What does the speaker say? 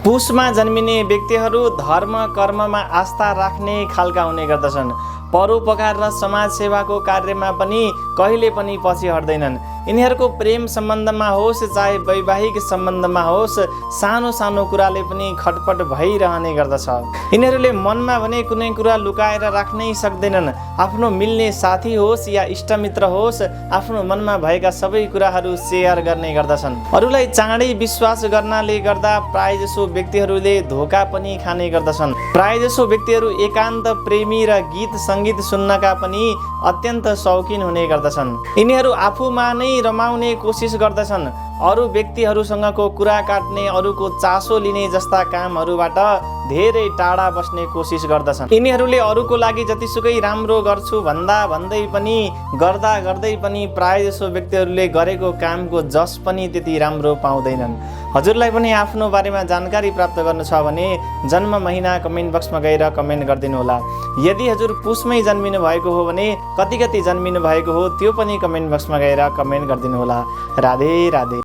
पुषमा जन्मिने व्यक्तिहरू धर्म कर्ममा आस्था राख्ने खालका हुने गर्दछन्। परोपकार र समाज सेवाको कार्यमा पनि कहिले पनि पछि हट्दैनन्। यिनीहरूको प्रेम सम्बन्धमा होस् चाहे वैवाहिक सम्बन्धमा होस्, सानो सानो कुराले पनि खटपट भइरहने गर्दछ। यिनीहरूले मनमा भने कुनै कुरा लुकाएर राख्नै सक्दैनन्। आफ्नो मिल्ने साथी होस् या इष्टमित्र होस्, आफ्नो मनमा भएका सबै कुराहरू सेयर गर्ने गर्दछन्। अरूलाई चाँडै विश्वास गर्नाले गर्दा प्रायजसो व्यक्तिहरूले धोका पनि खाने गर्दछन्। प्रायजसो व्यक्तिहरू एकान्त प्रेमी र गीत सङ्गीत सुन्नका पनि अत्यन्त शौकिन हुने गर्दछन्। यिनीहरू आफूमा नै रमाउने कोसिस गर्दछन्। अरू व्यक्तिहरूसँगको कुरा काट्ने, अरूको चासो लिने जस्ता कामहरूबाट धेरै टाढा बस्ने कोसिस गर्दछन्। यिनीहरूले अरूको लागि जतिसुकै राम्रो गर्छु भन्दै पनि गर्दै पनि प्रायजसो व्यक्तिहरूले गरेको कामको जस पनि त्यति राम्रो पाउँदैनन्। हजुरलाई पनि आफ्नो बारेमा जानकारी प्राप्त गर्नु छ भने जन्म महिना कमेन्ट बक्समा गएर कमेन्ट गरिदिनु होला। यदि हजुर पुषमै जन्मिनु भएको हो भने कति जन्मिनु भएको हो त्यो पनि कमेन्ट बक्समा गएर कमेन्ट गरिदिनु होला। राधे राधे।